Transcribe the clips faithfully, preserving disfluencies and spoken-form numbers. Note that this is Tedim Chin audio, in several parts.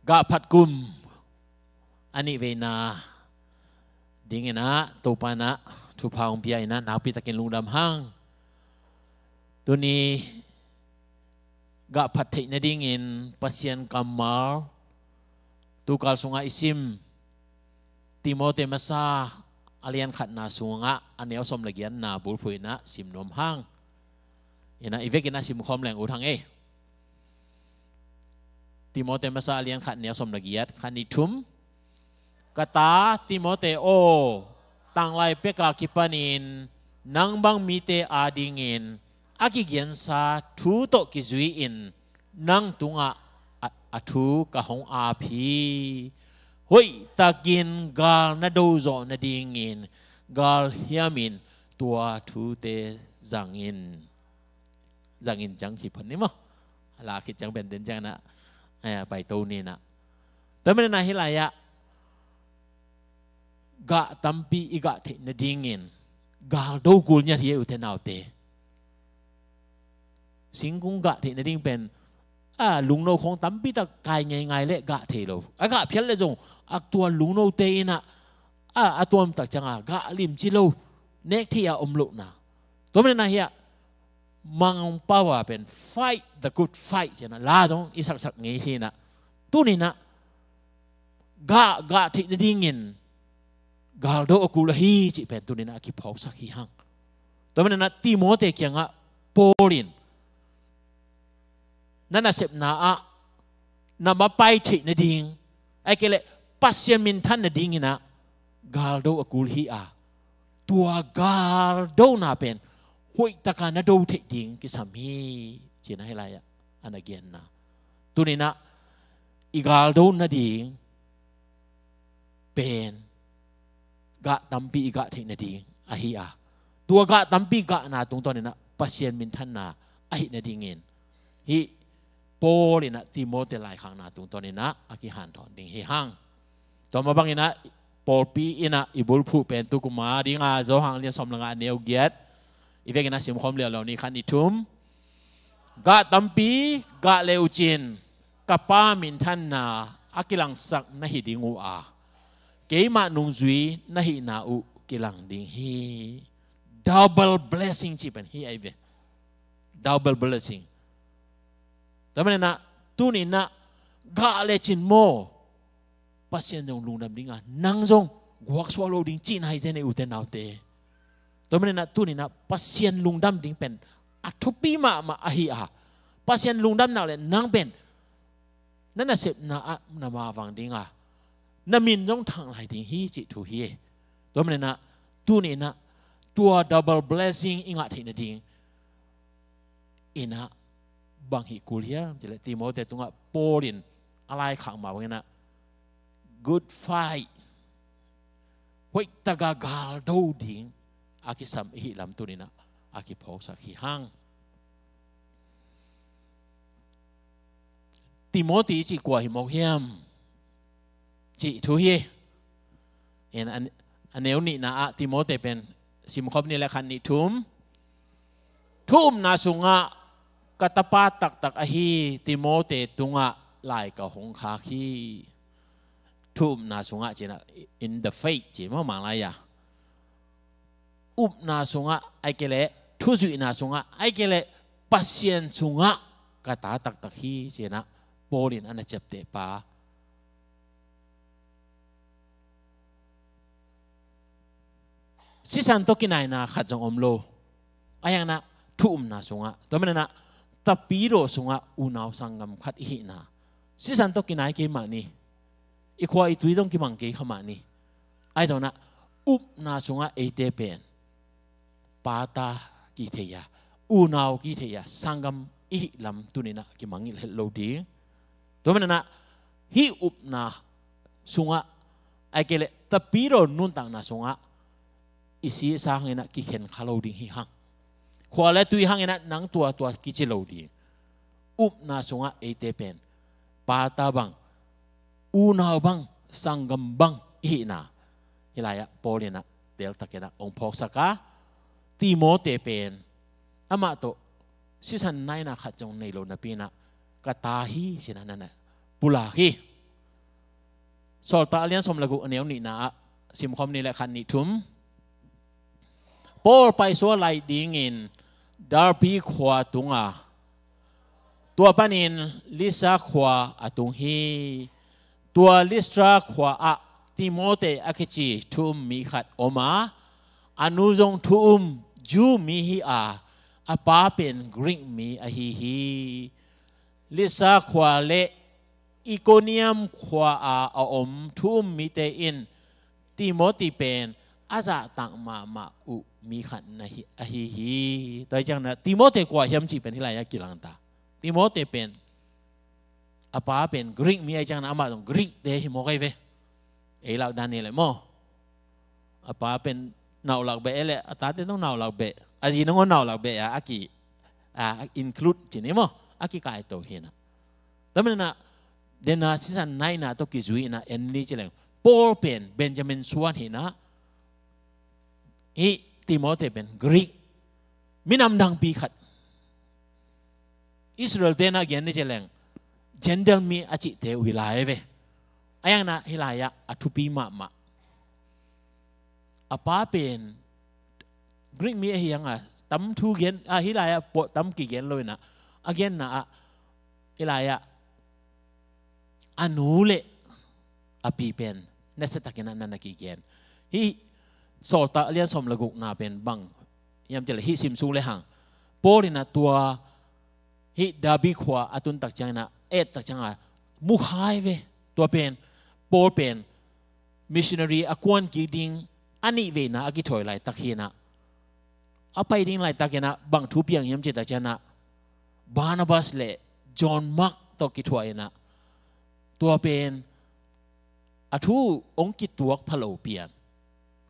Gah phat kum a nih veina dingin ah Topa in ah thupha hong pia in ah nakpi takin lungdam hang. Tuni gah phat theih nadingin Pasian kammal tukal sungah i sim Timote masa a lian khatna sungah a neu sawm le giatna bulphuh in ah sim nuam hang. In ah i vekin ah sim khawm leng ut hang ei. Timote masa a lian khat neu sawm le giat, khat nih thum. Ka ta Timote aw, tanglai peka kipanin nang bang mite adingin a kigiansa thu tawh kizui-in nang tungah a, a thu ka hong ap hi. Hoihtakin gal na do zawh nadingin galhiamin tua thute zangin, zangin zang khit phot ni maw. A la khit ciang pen den ciang na, eh, paito ni na. Tua manin ah hih lai-ah gah tampi i gah theih nadingin gal do kul ngiat hi ei ute naute. Singkung gah theih nading pen a lungno khawng tampi tak kai ngeingai leh gah thei lo. A gah phial leh zong a tua lungnote in ah a, a tuamtak ciangah gah limci lo, nek thei a om lohna. Tua manin ah hiah Mangpau a pen fight the good fight ci-in ah la zong i saksak ngei hi in ah. Tuni in ah gah, gah theih nadingin gal do a kul ahi cih pen tuni in ah a kiphawksak hi hang. Tua manin ah Timote kiangah Paul in na nasepna ah na mapai theih nading, ahih kei leh Pasian minthan nadingin ah gal do a kul hi a, tua gal dona pen hoihtaka na do theih ding kisam hi ci-in ah hih lai-ah a na genna. Tuni in ah i gal do nading pen gah tampi i gah theih nading ahi a, tua gah tampi gahna tungtawn in ah Pasian minthanna ahih nadingin hih Paul in ah Timote laikhakna tungtawn in ah a kihanthawn ding hi hang. Tua mah bangin ah pawlpi in ah i bulphuh pen tukum a ding a Johan lian sawm le nga neu giat, i vekin ah simkhawm liauliau ni, khat nih thum. Gah tampi gah le uh cin ka Pa minthanna a kilangsak na hi ding uh a, keimah nungzui na hihna uh kilang ding hi. Double blessing cih pen hi ahi ve. Double blessing. Tua manin ah tuni in ah gah le cin maw, Pasian zong lungdam ding a, nang zong guaksuak lo ding cihna hi zen ei ute naute. Tua manin ah tuni in ah Pasian lungdam ding pen a thupi mahmah ahi a, Pasian lungdam nak leh nang pen na nasepna ah na mavang ding a, na min zong thang lai ding hi cih thu hi. Tua manin ah tuni in ah tua double blessing i ngah theih nading in ah bang hih kul hiam cih leh Timote tungah Paul in a laikhak mah bangin ah good fight, hoihtaka gal do ding a kisam i hih lam tuni in ah a kiphawksak hi hang. Timote cih kua hi mawk hiam cih thu hi. In a, a neu nihna ah Timote pen simkhawm ni le, khat nih thum. Thu upna sungah ka tapa taktak ahi Timote tungah lai ka hong khak hi. Thu upna sungah ci-in ah, in the faith ci maw, Manglai a. Upna sungah ahih kei leh thuzuihna sungah ahih kei leh Pasian sungah ka ta taktak hi ci-in ah Paul in a na ciapteh pa. Sisan tawh kinaina khat zong om lo. A hiang na thu upna sungah, tua manin ah tapidaw sungah unau sanggam khat i hihna, sisan tawh kinai kei mah ni. I khua i tui zong kimang kei kha mah ni. Ahi zongin ah upna sungah eite pen pata kithei a, unau kithei a, sanggam i hih lam tuni in ah kimangngilh het lo ding. Tua manin ah hih upna sungah, ahih kei leh tapidaw nuntakna sungah i si i sa hangin ah kikhen kha lo ding hi hang. Khua le tui hangin ah nang tua tua kici lo ding. Upna sungah eite pen pata bang, unau bang, sanggam bang i hihna hih lai-ah Paul in ah teltakin ah hong phawksak a, Timote pen amah tawh sisan naina khat zong nei lo napi in ah ka ta hi ci-in ah na na pulak hi. Sawltak a lian sawm le guk, a neu nihna ah simkhawm ni le khat, nih, thum. Paul paisuah lai dingin Derbe khua tunga, tua panin Listra khua a tung hi. Tua Listra khua ah Timote a kici thu um mi khat om a, a nu zong thu um Jew mi hi a, a pa pen Greek mi ahi hi. Listra khua le Ikonium khua a a om thu um mite in Timoti pen a zahtak mahmah uh mi khat na hi, ahi hi. Tua hi ciangin ah Timote kua hiam cih pen hih lai-ah kilang ta. Timote pen a pa pen Greek mi ahi ciangin ah amah zong Greek te hi mawk ahi ve. Ei lak dan ni le maw. A pa pen naulak beh e le a tate zong naulak beh, a zi nangawn naulak beh a, a ki, a include ci ni maw, a kikaito hi na. Tua manin ah dena sisan naina tawh kizui in ah en ni ci leng, Paul pen Benjamin suan hi na, hih Timote pen Greek, minam dangpi khat, Israel te na gen ni ci leng Gentile mi a cihte uh hi lai ve. A yang na hih lai-ah a thupi mahmah. A pa pen Greek mi ahi hang a tam thu gen, a, hih lai-ah pawh tam kigen lo in ah, a genna ah hih lai-ah a nu le a pi pen nasiatakin ah na na kigen. Hih Sawltak a lian sawm le gukna pen bang hiam cih leh hih sim sung le hang Paul in ah tua hih Derbe khua a tun tak ciangin ah, et tak ciangin ah mukhai ve. Tua pen Paul pen missionary a kuan kik ding a nih veina a kithawi laitak hi na, a pai ding laitakin ah bang thu piang hiam cih tak ciangin ah Barnabas le John Mark tawh kithuah in ah, tua pen a thu hong kituak pha lo pian.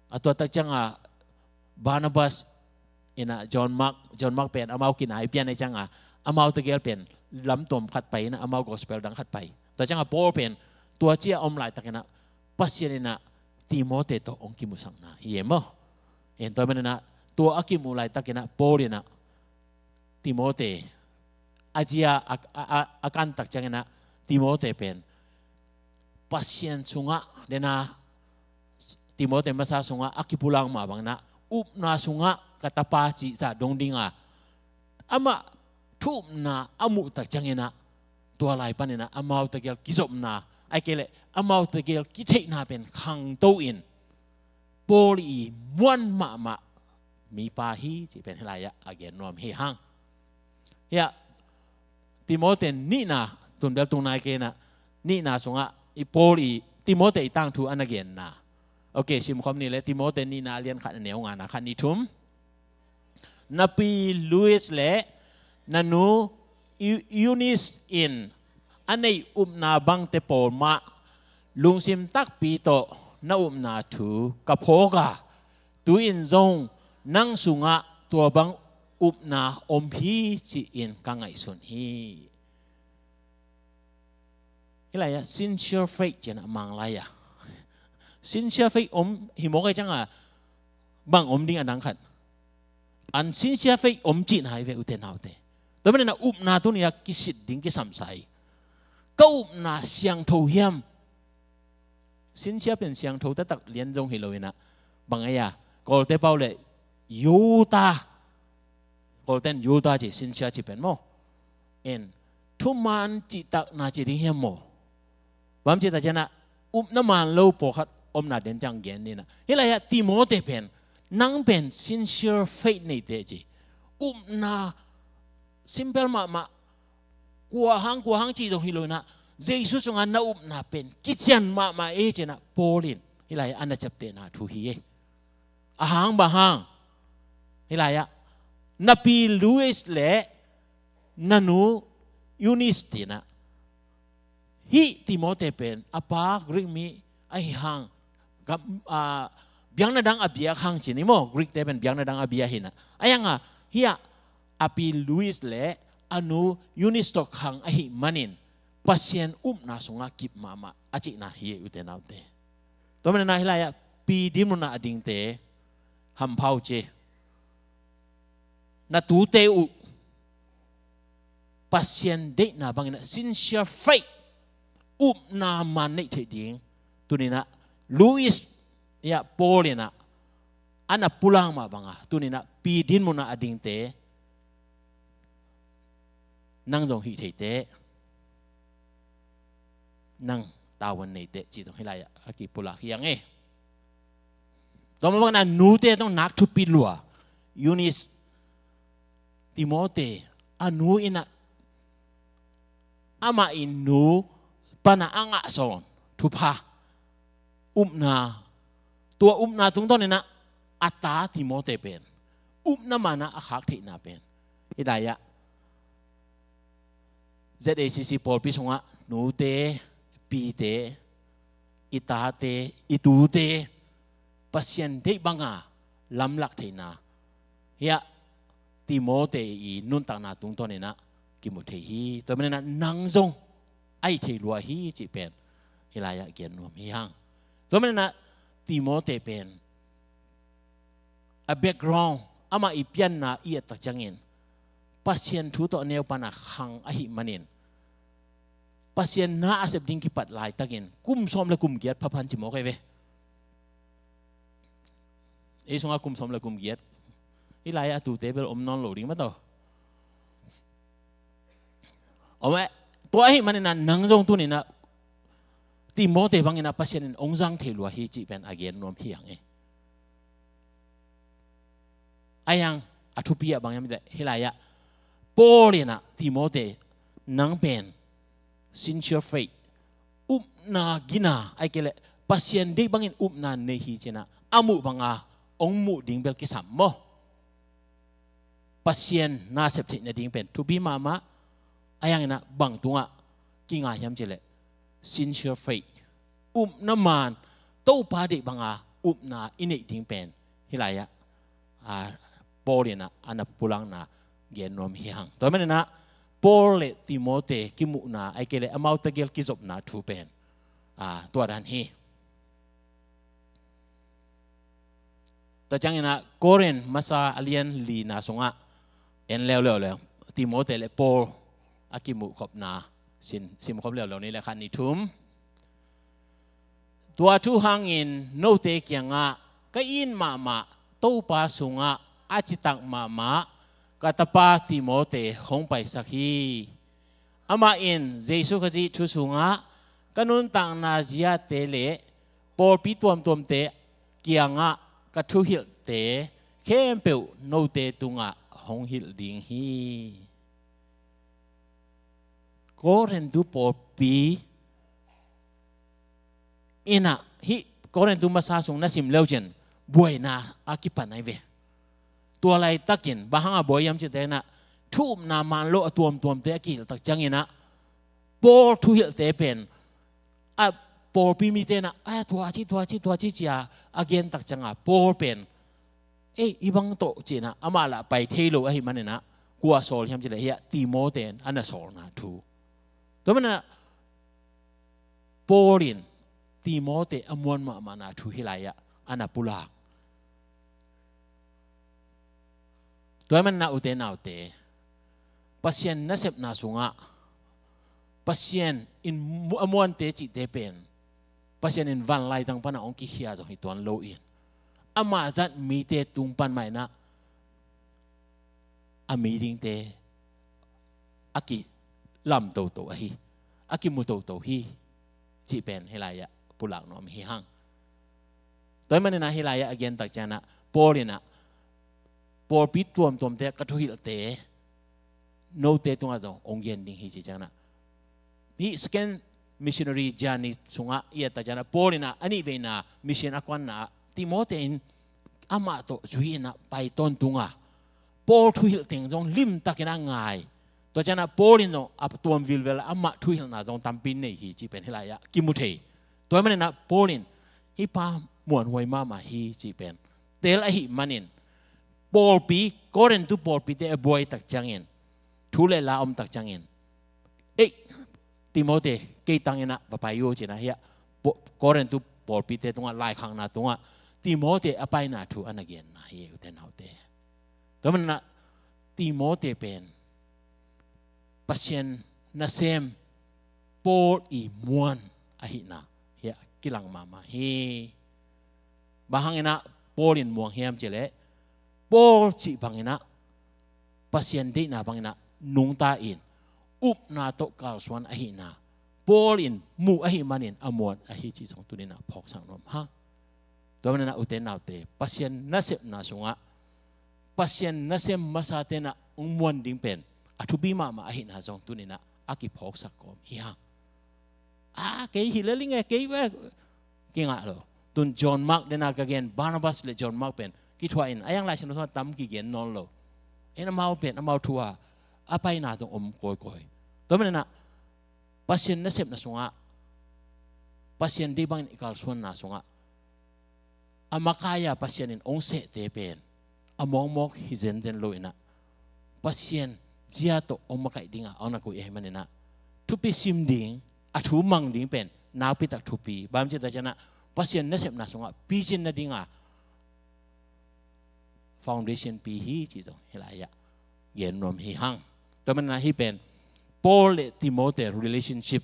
A tua tak ciangin ah Barnabas in ah John Mark, John Mark pen amau kinai pian ahi ciangin ah amau tegel pen lamtom khat pai in ah amau gospel dang khat pai. Tua ciangin ah Paul pen tua ci-a om laitakin ah Pasian in ah Timote tawh hong kimusakna hi e maw. En tua manin ah tua a kimuh laitakin ah Paul in ah Timote a zia a, a, a, a kan tak ciangin ah Timote pen Pasian sungah, dena Timote masa sungah a kipulak mah bangin ah upna sungah ka tapa cih zah dong ding a, amah thu upna a muh tak ciangin ah tua lai panin ah amau tegel kizopna, ahih kei leh amau tegel kitheihna pen khangto in Paul i muan mahmah mipa hi cih pen hih lai-ah a gen nuam hi hang. Hiah Timote nihna, tun bel tung nai kei in ah, nihna sungah i Paul i Timote i tangthu a na genna. Ok, simkhawm ni le, Timote nihna a lian khat, a neu ngana, khat, nih, thum. Na pi Lois le na nu Eu-, Eunice in a neih upna bangte pawl mah lungsim takpi tawh na upna thu ka phawk a, tu-in zong nang sungah tua bang upna om hi ci-in ka ngaihsun hi. Hih lai-ah sincere faith ci-in a Mang lai-ah. Sincere faith om hi mawk ahi ciangin bang om ding a dang khat. Unsincere faith om cihna hi ve ute naute. Tua manin a upna tuni-a kisit ding kisamsa hi. Ka upna siangtho hiam? Sincere pen siangtho taktak lian zong hi lo in ah, bang ei a, Kawlte pau le iota, Kawlten iota ci, sincere ci pen maw. En, thuman cihtakna ci ding hiam maw? Bang ci tak ciangin ah upna man lo pawlkhat omna den ciang gen ni in ah. Hih lai-ah Timote pen, nang pen sincere faith neite ci. Upna simple mahmah, kua hang, kua hang cih zong hi lo in ah, Jesu sungah na upna pen kician mahmah e ci-in ah Paul in hih lai-ah a na ciaptehna thu hi e. A hang bang hang? Hih lai-ah na pi Lois le na nu Eunice ci-in ah, hih Timote pen a pa Greek mi ahi hang, gam-, a, biakna dang a biak hang ci ni maw, Greek te pen biakna dang a biak hi in ah. A yang a, hiah a pi Lois le a nu Eunice tawh khang ahih manin Pasian upna sungah kip mahmah a cihna hi e ute naute. Tua manin ah hih lai-ah pi dim lo in ah a dingte hampha uh ci. Na tute uh Pasian deihna bangin ah sincere faith, upna man neih theih ding, Tuninah Louis, ya, Paul inah a na pulak mah banga tuninah pi dinmunah a dingte nang zong hih theite, nang tavuan neite cih zong hih lai-ah a kipulak hi hang e. Tua mah bangin a nute tawh nak thupi lua, Eunice, Timote a nu inah amah in nu panah a ngah sawn thupha, upna, tua upna tungtawn inah a ta Timote pen upna manah a khak theihna pen hih lai-ah Z A C C pawlpi sungah nute, pite, i tate, i tute Pasian deih banga lamlak theihna hiah Timote i nuntakna tungtawn inah kimu thei hi. Tua maninah nang zong a hih thei lua hi cih pen hih lai-ah gen nuam hi hang. Tua maninah Timote pen a background, amah i pianna i et tak ciangin Pasian thu tawh a neu pana khang ahih manin Pasian na a sep ding kipat laitakin kum sawm le kum giat phaphan ci mawk ahi ve. Ei sungah kum sawm le kum giat hih lai-ah a tute bel om nawn lo ding mataw. Om eh, tua ahih maninah nang zong tuninah Timote banginah Pasian in ong zang thei lua hi cih pen a gen nuam hi hang e. A yang a thupi ah bang hiam cih leh hih lai-ah Paul inah Timote, nang pen sincere faith, upna gina, ahih kei leh Pasian deih bangin upna nei hi cinah a muh banga ong muh ding bel kisam maw? Pasian na sep theih nading pen thupi mahmah. A yanginah bang tungah kinga hiam cih leh sincere faith, upna man, Topa deih banga upna i neih ding pen hih lai-ah a, Paul inah a na pulakna gen nuam hi hang. Tua maninah Paul le Timote kimuhna ahih kei leh amau tegel kizopna thu pen a, tua dan hi. Tua cianginah Korin masa a lian lina sungah en leuleu le Timote le Paul a kimuhkhopna sin, simkhop leuleu ni le khat ni thum. Tua thu hangin note kiangah ka it mahmah Topa sungah a citak mahmah ka tapa Timote hong paisak hi. Amah in Jesu Khazih thu sungah ka nuntakna ziate le pawlpi tuamtuamte kiangah ka thuhilhte khempeuh note tungah hong hilh ding hi. Korintu pawlpi inah hih Korintu masa sung na sim leucin buaina a kipan ahi ve. Tua laitakin bang hanga buai hiam cih leh inah thu upna man lo a tuamtuamte a kihilh tak cianginah Paul thuhilhte pen a pawlpi mite inah a tua ci, tua ci, tua ci cia a gen tak cianga Paul pen ei, hih bang tawh cinah amah lah pai thei lo ahih maninah kua sawl hiam cih leh hiah Timote in a na sawlna thu. Tua maninah Paul in Timote a muan mahmahna thu hih lai-ah a na pulak. Tua ahih maninah ute naute, Pasian nasepna sungah Pasian in mu-, a muante cihte pen Pasian in van laitang pana hong kikhia zong hi tuan loin amah zat mite tung pan mah inah a mi dingte a kilam toto ahi, a kimu toto hi cih pen hih lai-ah pulak nuam hi hang. Tua ahih maninah hih lai-ah a gen tak cianginah Paul inah pawlpi tuamtuamte ka thuhilhte note tungah zong hong gen ding hi cih cianginah hih second missionary journey sungah i et tak cianginah Paul inah a nihveina mission a kuanna ah Timote in amah tawh zui inah pai tawntung a Paul thuhilh teng zong limtakin a ngai. Tua cianginah Paul in zong a tuam vilvel amah thuhilhna zong tampi nei hi cih pen hih lai-ah kimu thei. Tua ahih maninah Paul in hih pa muanhuai mahmah hi cih pen tel ahih manin pawlpi, Korintu pawlpite a buai tak ciangin, thu le la om tak ciangin, ei, Timote, kei tanginah va pai uh cinah hiah Korintu pawlpite tungah laikhakna tungah Timote a paina thu a na genna hi ute naute. Tua maninah Timote pen Pasian nasem Paul i muan ahihna hiah kilang mahmah hi. Bang hang inah Paul in muang hiam cih leh, Paul cih bang inah Pasian deihna bang inah nungta in upna tawh kalsuan ahihna Paul in muh ahih manin a muan ahi cih zong tuni inah phawksak nuam hang. Tua manin ah ute naute, Pasian nasepna sungah Pasian nasem masate inah hong muan ding pen a thupi mahmah ahihna zong tuni inah a kiphawksak kawm hi hang. A, kei hi lel ing e, kei ve, kingah lo. Tun John Mark dena ka gen, Barnabas le John Mark pen kithuah in, a yang Lai Siangtho sungah tam kigen nawn lo. En amau pen amau thu a a paina zong om kawikawi. Tua manin ah Pasian nasepna sungah, Pasian deih bangin i kalsuanna sungah a makai-a Pasian in hong sehte pen a mawkmawk hi zenzen lo inah, Pasian zia tawh hong makaih dingah hong na koih ahih manin ah thupi sim ding, a thu mang ding pen nakpi tak thupi. Bang hang hiam cih tak ciangin ah Pasian nasepna sungah picin nadinga foundation pi hi cih zong hih lai-ah gen nuam hi hang. Tua manin ah hih pen Paul le Timothy relationship,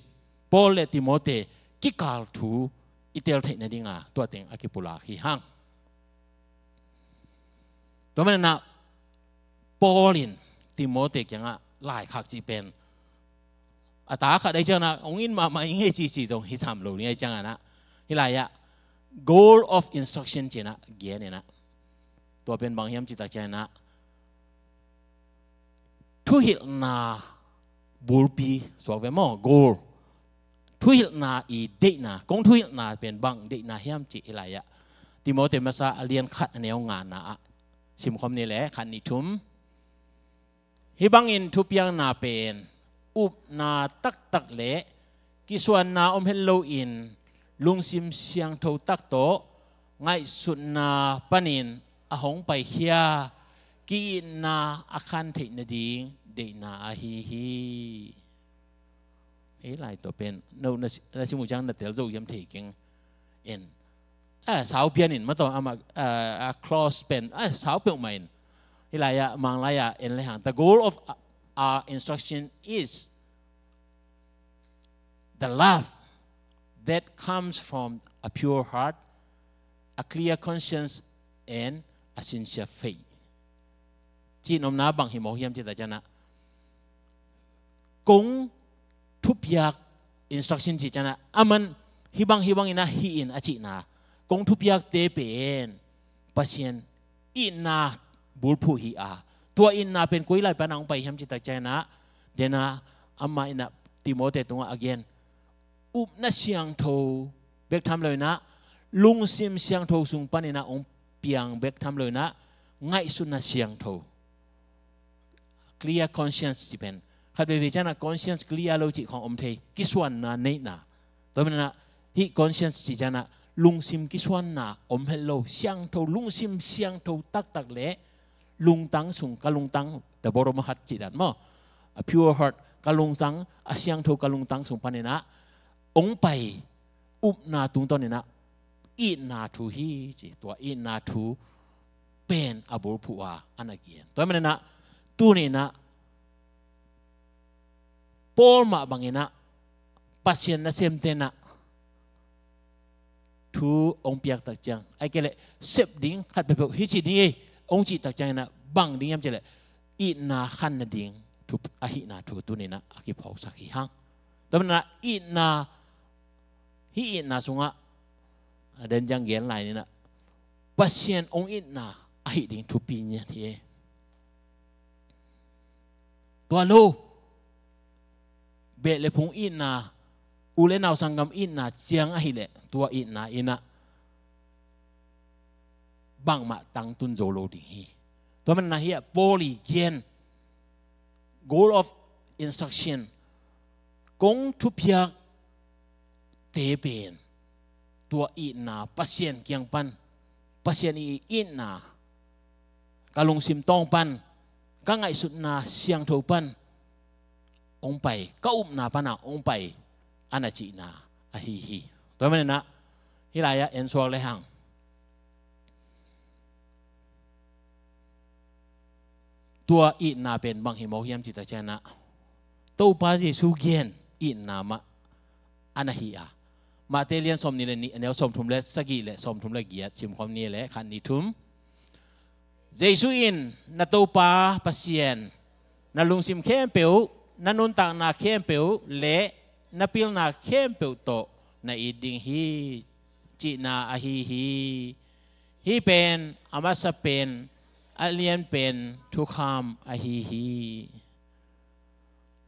Paul le Timothy kikal thu i tel theih nadinga tua teng a kipulak hi hang. Tua manin ah Paul in Timothy kiangah laikhak cih pen a ta khat ahih ciangin ah hong it mahmah ing e cih, cih zong hi sam lo ding ahih ciangin ah, hih lai-ah goal of instruction ci-in ah gen in ah, tua pen bang hiam cih tak ciangin ah thuhilhna bulpi suak ve maw, goal. Thuhilhna i deihna, kong thuhilhna pen bang deihna hiam cih hih lai-ah Timothy masa a lian khat a neu ngana ah simkhawm ni le khat nih thum. Hih bangin thupiakna pen upna taktak le kisuanna om het loin lungsim siangtho tak tawh ngaihsutna panin a hong paikhia ki-itna a khan theih nading deihna ahi hi. Hih lai tawh pen no na si, na sim uh ciang na tel zo hiam thei keng. En a sau pian in ma tawh amah a clause pen a sau peuhmah in. Hih lai-ah Mang lai-ah en le hang, the goal of our instruction is the love that comes from a pure heart, a clear conscience, and a sincere faith. Cih nopna bang hi mawk hiam cih tak ciangin ah, kong thupiak instruction cih ciangin ah, aman hih bang hih bangin ah hih in a cihna, kong thupiakte pen Pasian itna bulphuh hi a, tua itna pen koi lai pan a hong pai hiam cih tak ciangin ah, dena amah in ah Timothy tungah a gen, upna siangtho bek tham loin ah, lungsim siangtho sung panin ah hong piang bek tham loin ah, ngaihsutna siangtho, clear conscience cih pen khat veivei ciangin ah conscience clear lo cih khawng om thei, kisuanna neihna. Tua manin ah hih conscience cih ciangin ah lungsim kisuanna om het lo, siangtho, lungsim siangtho taktak le lungtang sung, ka lungtang, the bottom of heart cih dan maw, a pure heart, ka lungtang, a siangtho ka lungtang sung panin ah hong pai upna tungtawnin ah itna thu hi ci. Tua itna thu pen a bulphuh a a na gen. Tua manin ah tuni in ah Paul mah bangin ah Pasian nasemte in ah thu hong piak tak ciang, ahih kei leh sep ding khat peuhpeuh hi ci ding ei hong cih tak ciangin ah bang ding hiam cih leh itna khan nading thu ahihna thu tuni in ah a kiphawksak hi hang. Tua manin ah itna, hih itna sungah a den ciang gen lai ni in ah Pasian hong itna ahih ding thupi ngiat hi. Tua lo beh le phung itna, u le nau sanggam itna ciang ahih leh tua itna in ah bangmah tangtun zo lo ding hi. Tua manin ah hih ah Paul i gen goal of instruction, kong thupiak te pen tua itna, Pasian kiang pan, Pasian i itna, ka lungsim tawng pan, ka ngaihsutna siangtho pan hong pai, ka upna pan ah hong pai a na cihna ahi hi. Tua manin ah hih lai-ah en suak le hang, tua itna pen bang hi mawk hiam cih tak ciangin ah Topa Jesu gen itna mah a na hi a, Mate lian sawmnih le nih, a neu sawmthum le sagih le sawmthum le giat, simkhawm ni le khat, nih, thum. Jesu in, "Na Topa Pasian, na lungsim khempeuh, na nuntakna khempeuh le na pilna khempeuh tawh na it ding hi," cihna ahi hi. Hih pen a masa pen, a lian pen thukham ahi hi.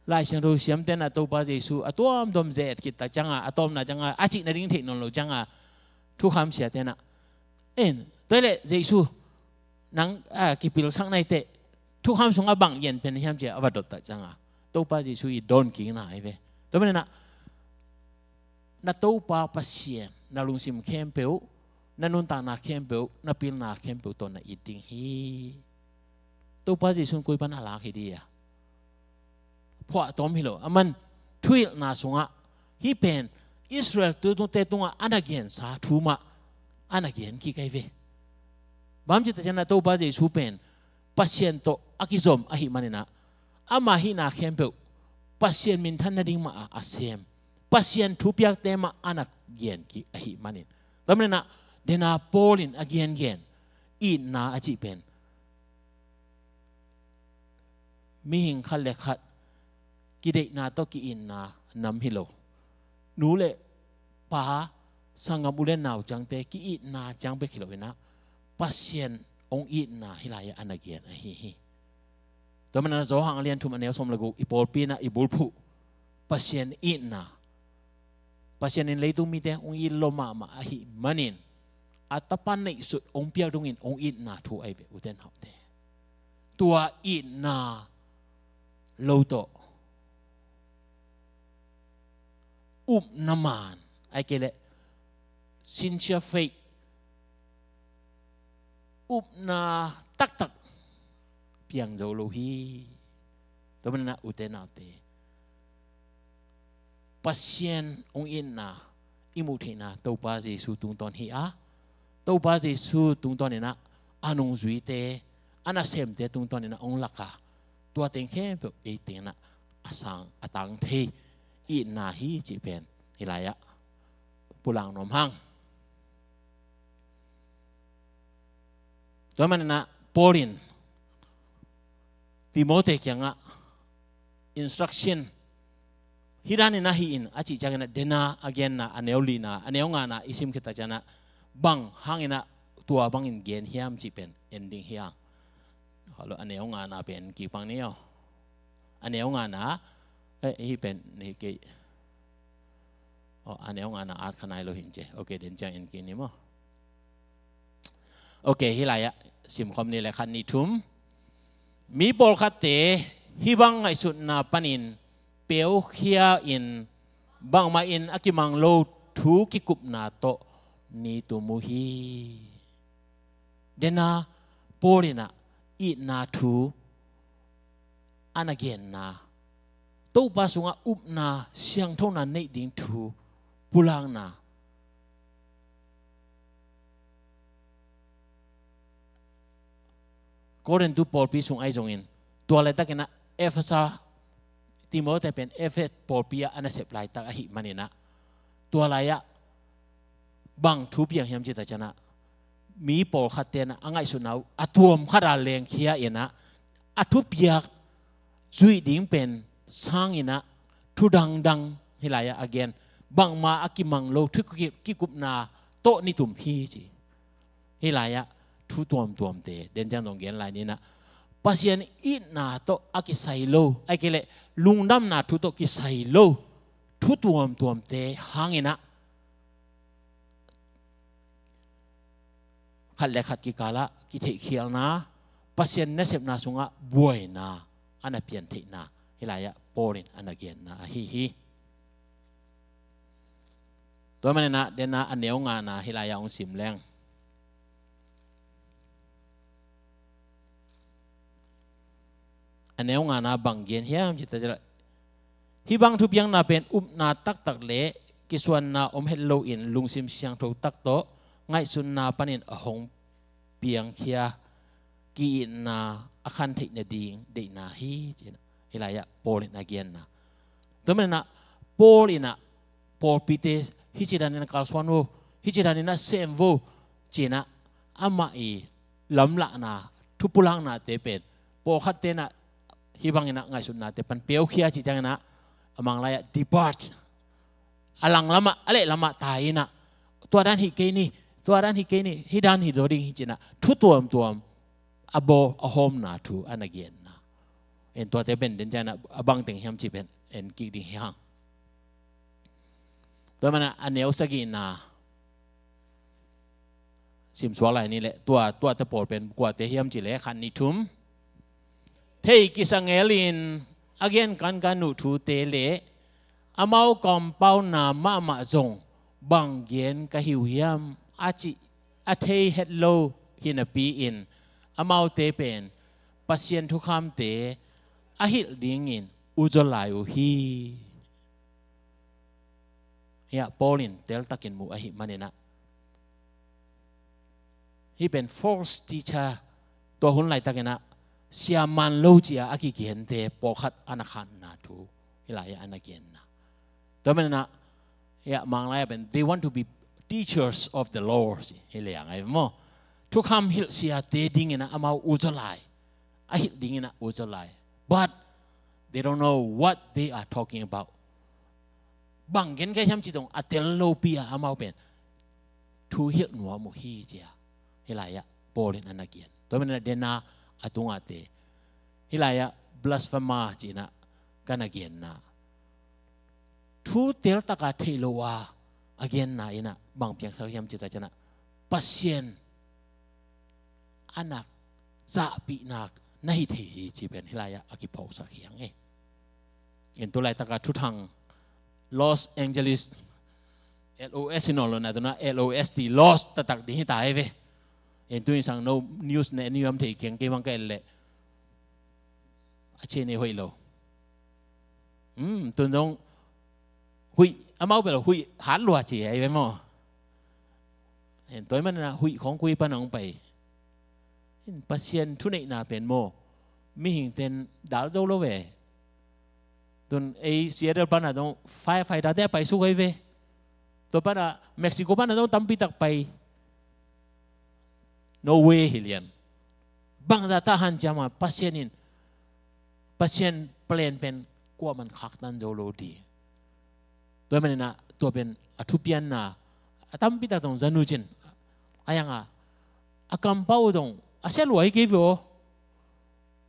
Lai Siangtho siamte in ah Topa Jesu a tuamtuam ze-et khit tak ciangin, a tawpna ciangin, a cih nading theih nawn lo ciangin, thukham siate in ah, "En, tua leh Jesu, nang, a, kipilsak nai teh, thukham sungah bang lian pen hiam?" ci-a a va dot tak ciangin, Topa Jesu i dawn kikna ahi ve. Tua manin ah, "Na Topa Pasian, na lungsim khempeuh, na nuntakna khempeuh, na pilna khempeuh tawh na it ding hi." Topa Jesu in koi pan a lak hi dia? Phuahtawm hi lo. Aman thuhilhna sungah hih pen Israel tu, tute tungah a na gensa thu mah a na gen kik ahi ve. Bang hang hiam cih tak ciangin ah Topa Jesu pen Pasian tawh a kizom ahih manin ah, ama hihna khempeuh Pasian minthan nading mah a, a sem, Pasian thupiakte mah a na gen kik ahih manin. Tua manin ah, dena Paul in a gengen itna a cih pen mihing khat le khat kideihna tawh ki-itna nam hi lo. Nu le pa, sanggam u le nau ciangte ki-itna ciang bek hi lo in ah, Pasian hong itna hih lai-ah a na gen ahi hi. Tua manin ah Johan a lian thum, a neu sawm le guk, i pawlpi in ah i bulphuh Pasian itna, Pasian in leitung mite hong it lua mahmah ahih manin, a tapa neihsut hong piak dongin hong itna thu ahi ve, ute naute. Tua itna lo tawh, upna man, ahih kei leh sincere faith, upna taktak piang zo lo hi. Tua manin ah, ute naute, Pasian hong itna i muh theihna Topa Jesu tungtawn hi a, Topa Jesu tungtawn in ah a nungzuite, a nasemte tungtawn in ah hong lak a, tua teng khempeuh ei teng in ah a sang, a tang thei itna hi cih pen hih lai-ah pulak nuam hang. Tua manin ah Paul in Timothy kiangah instruction, "Hih dan in ah hi in," a cih ciangin ah, dena a genna, a neu lina, a neu ngana i sim khit tak ciangin ah, bang hangin ah tua bangin gen hiam cih pen en ding hi hang. Hello, a neu ngana pen kipang ni aw. A neu ngana, eh, hih pen, hih kei. Oh, a neu ngana at kha nai lo hi in ci. Ok, den ciang en kik ni maw. Ok, hih lai-ah simkhawm ni le khat, nih, thum. Mi pawlkhatte hih bang ngaihsutna panin peukhia in, bangmah in a kimang lo thu kikupna tawh ni tum uh hi. Dena Paul in ah itna thu a na genna, Topa sungah upna siangthona neih ding thu pulakna, Korintu pawlpi sung ahi zongin, tua laitakin ah Efesa, Timothy pen Efesa pawlpi ah a nasep laitak ahih manin ah, tua lai-ah bang thu piang hiam cih tak ciangin ah, mi pawlkhatte in ah a ngaihsutna uh a tuam khat a lengkhia in ah, a thupiak zuih ding pen sangin ah, thu dangdang, hih lai-ah a gen, bangmah a kimang lo thu ki-, kikupna tawh ni tum hi ci. Hih lai-ah thu tuamtuamte, den ciang zong gen lai ni in ah, Pasian itna tawh a kisai lo, ahih kei leh lungdamna thu tawh kisai lo thu tuamtuamte hangin ah, khat le khat kikalah kitheihkhialna, Pasian nasepna sungah buaina a na piantheihna, hih lai-ah Paul in a na genna ahi hi. Tua manin ah, den a neu ngana hih lai-ah hong sim leng. A neu ngana bang gen hiam cih tak ciangin ah, hih bang thupiakna pen upna taktak le kisuanna om het loin lungsim siangtho tak tawh ngaihsutna panin a hong piangkhia, ki-itna a khan theih nading deihna hi, ci-in ah hih lai-ah Paul in a genna. Tua manin ah Paul in ah pawlpite hih ci danin a kalsuan vo, hih ci danin a sem vo, ci-in ah amah i lamlahna, thupulaknate pen pawlkhat ten ah hih bangin ah ngaihsutnate pan peukhia cih ciangin ah, a Manglai ah depart, a lang lamah, a leh lamah tai-in ah, tua dan hih kei ni, tua dan hih kei ni, hih dan hih zaw ding hi ci-in ah thu tuamtuam a bawl a hawmna thu a na genna. En tuate pen den ciangin ah a bang teng hiam cih pen en kik ding hi hang. Tua manin ah a neu sagihna simsuak lai ni leh, tua, tuate pawl pen kuate hiam cih leh khat, nih, thum. Thei kisa ngelin a gen kankan uh thute leh amau kampauna mahmah zong bang gen ka hi uh hiam a cih a thei het lo hi napi-in, amaute pen Pasian thukhamte a hilh dingin uzaw lai uh hi. Hiah Paul in teltakin mu ahih manin ah, hih pen false teacher, tua hun laitakin ah sia man lo ci-a a kigente pawlkhat a na khanna thu hih lai-ah a na genna. Tua manin ah, hiah Manglai ah pen, they want to be teachers of the law, ci hi leng ai maw. Thukham hilh siate dingin ah amau uzaw lai, a hilh dingin ah uzaw lai. But they don't know what they are talking about. Bang gen ka hiam cih dong a tel lopi-a amau pen thu hilh nuam uh hi, ci-a hih lai-ah Paul in a na gen. Tua manin ah den a, a tungah te, hih lai-ah blasphemer ci-in ah ka na genna, thu teltak a theih lo a a genna in ah bang piangsak hiam cih tak ciangin ah, Pasian a na zahpihna na hi thei hi cih pen hih lai-ah a kiphawksak hi hang e. En tu laitak a thuthang Los Angeles, L O S hi nawn lo-in ah, tu-in ah L O S T, lost taktak ding hi ta hi ve. En tu-in sang no news ne ni am thei keng kei bang ka en leh a cih nei hoih lo. Hmm, tu-in zong huih, amau bel huih hat lua ci hi ve maw. En tua ahih manin ah huih khawng kui pan hong pai. En Pasian thuneihna pen maw, mihingte'n dal zo lo ve. Tu-in ei Seattle pan ah zong firefighter-te a pai suk ahi ve. Tua pan ah Mexico pan ah zong tampi tak pai. No way hi lian. Bangzah tah hiam cih ciangin Pasian in, Pasian plan pen kuamah'n khaktan zo lo ding. Tua manin ah tua pen a thupianna a tampi tak zong za nuam cin. A yang a, a kampau zong a sia lua hi kei ve aw.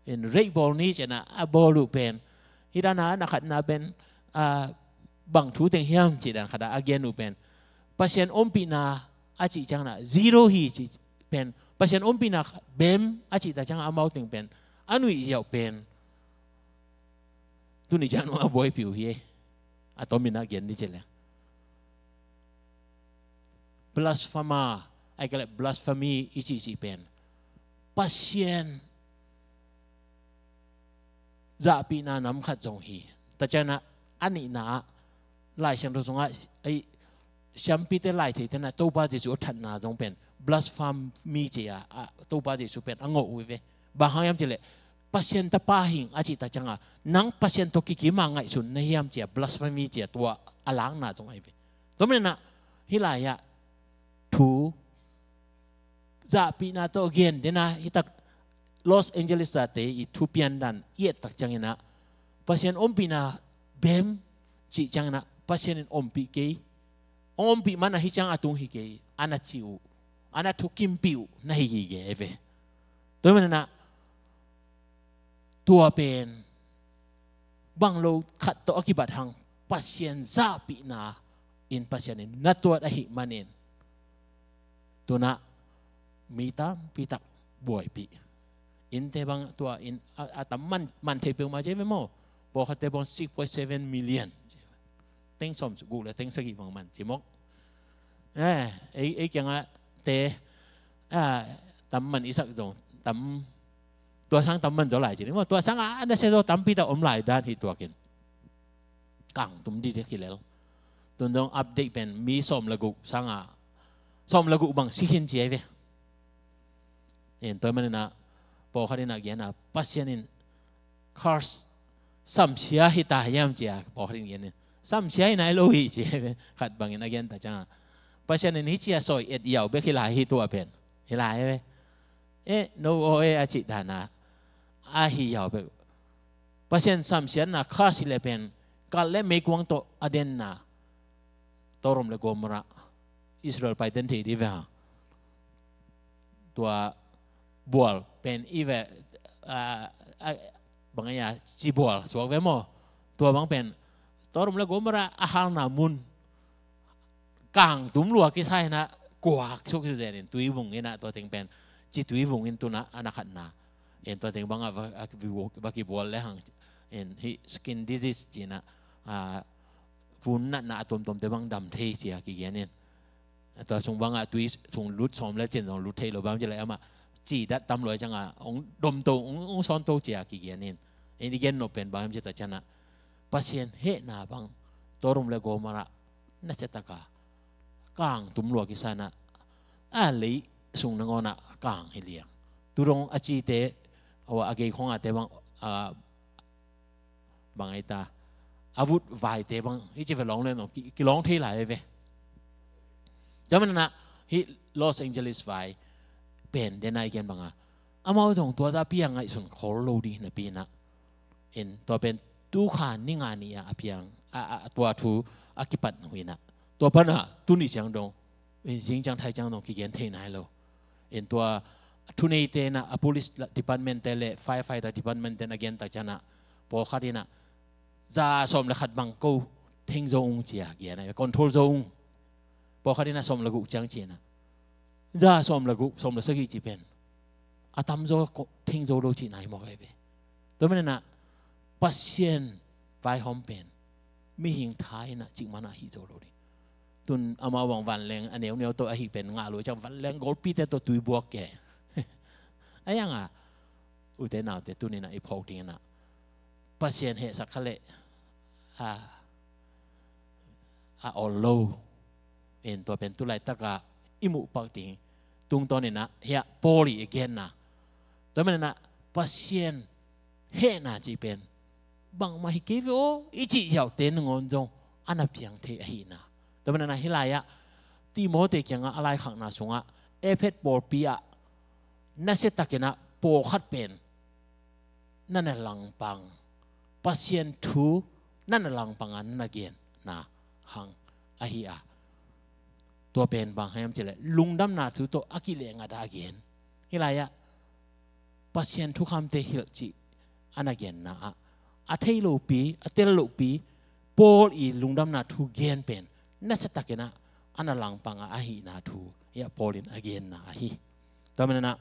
En, reih bawl ni ci-in ah a bawl uh pen, hih dan a na khatna pen, a, bang thu teng hiam cih dan khat ah a gen uh pen, Pasian ompihna a cih ciangin ah zero hi cih pen, Pasian ompihna bem a cih tak ciangin ah amau teng pen a nuih ziau pen tuni ciang a buaipih uh hi. A tomin a gen ni ci leng, blasphemer, ahih kei leh blasphemy i cihcih pen Pasian zahpihna nam khat zong hi. Tua ciangin ah a nihna ah, Lai Siangtho sungah, ei, siampite, laitheite'n ah Topa Jesu a thatna zong pen blasphemy ci-a, a, Topa Jesu pen a ngawh uh hi ve. Bang hang hiam cih leh, Pasian Tapa hi ing a cih tak ciangin ah, nang Pasian tawh kikim a ngaihsun na hiam ci-a, blasphemy ci-a tua a lakna zong ahi ve. Tua manin ah hih lai-ah thu zahpihna tawh a gen den a, hih tak Los Angeles-ate i thupian dan i et tak ciangin ah, Pasian ompihna bem cih ciangin ah, Pasian in ompih kei, ompih man a hih ciang a tung hi kei, a na ci uh, a na thukimpih uh na hi gige ve. Tua manin ah tua pen bang lo khat tawh a kibat hang, Pasian zahpihna in Pasian in na tuat ahih manin, tu-in ah mi tampi tak buaipih. Innte bang tua inn a, a tam man, man thei peuhmah ci ve maw. Pawlkhatte bang six point seven million. Teng sawmguk le teng sagih bang man ci mawk. Eh, ei, ei kiangah te, ah, tam man i sak zong, tam, tua sang tam man zaw lai ci ni maw. Tua sang a, a nasia zaw tampi tak om lai dan hi tuak in. Kang tum dikdik hi lel. Tu-in zong update pen mi sawm le guk sang a, sawm le guk bang si khin ci ahi ve. En, tua manin ah pawlkhat in a gen a, Pasian in curse, samsia hi ta hiam ci-a pawlkhat in gen in. Samsia hi nai lo hi ci. Khat bangin a gen ta ciangah, Pasian in hih ci a sawi et yaw bek hi lai hi tua pen. Hi lai ve. Eh, no aw eh, a cih dana a hi yaw bek. Pasian samsiatna kha si le pen, kal le meikuang tawh a denna, Sodom le Gomorrah, Israel paiten thei di ve ha. Tua bual pen i ve, a, a, bang a, ci bual suak ve maw. Tua bang pen Sodom le Gomorrah a halna mun, kang tum lua kisa inah, kuak suk hi zenin tuivung inah, tua teng pen ci tuivung in tuna a na khatna. En tua teng bangah va, a, va kibual le hang, en hih skin disease cinah, a, vun natna a tuamtuamte bang dam thei cia kigen in. Tua sung bangah tui sung lut sawm le cin zong lut thei lo bang ci lai amah ci dat tam luai ciangah hong domto, hong, hong sawnto cia kigen in. En i gen nop pen bang hiam ci ta cianah, Pasian hehna bang Sodom le Gomorrah nasiataka kang tum lua kisa inah, a lei sung nangawnah kang hi liang. Tudong a cite, awa a gei khongate bang, a, bang ai ta, a vut vaite bang hi ci ve, lawng le nong ki, kilawng thei lai ve. Tua manah hih Los Angeles vai pen dena i gen banga, amau zong tua ta piang ngaihsun khol lo ding napi inah, en tua pen tukha ni nga ni a, a piang, a, a, tua thu a kipat nuh inah, tua panah tuni ciang dong, en zing ciang thai ciang dong kigen thei nai lo. En tua thuneite inah, a police department te le firefighter department te na gen tak cianah, pawlkhat inah za sawm le khat bang ko theng zo ung cia gen a, control zo ung. Pawlkhat inah sawm le guk ciang cinah, za sawm le guk, sawm le sagih ci pen a tamzaw ko, theng zo lo cihna hi mawk ahi ve. Tua manah Pasian vaihawm pen mihing tha inah cikmanah hi zo lo ding. Tun amau bang vanleng a neuneu tawh ahi pen ngah lo ciang vanleng golpite tawh tuibuak ke. A ianga ute naute tuninah i phawk dinginah Pasian hehsak kha leh a, a awl lo. En tua pen tulaitaka i muh pak ding tungtawninah hiah Paul i genna. Tua manah Pasian hehna cih pen bangmah hi kei ve aw i cih ziauhte nangawn zong a na piang thei ahihna. Tua manah hih lai-ah Timote kiangah a laikhakna sungah Efesa pawlpi ah nasiatakinah pawlkhat pen na na langpang, Pasian thu na na langpanga na na genna hang ahi a. Tua pen bang hiam cileh lungdamna thu tawh a kileh ngat a gen. Hih lai-ah Pasian thukhamte hilh cih a na genna ah a thei lopi, a tel lopi, Paul i lungdamna thu gen pen nasiatakinah a na langpanga ahihna thu hiah Paul in a genna ahi. Tua manah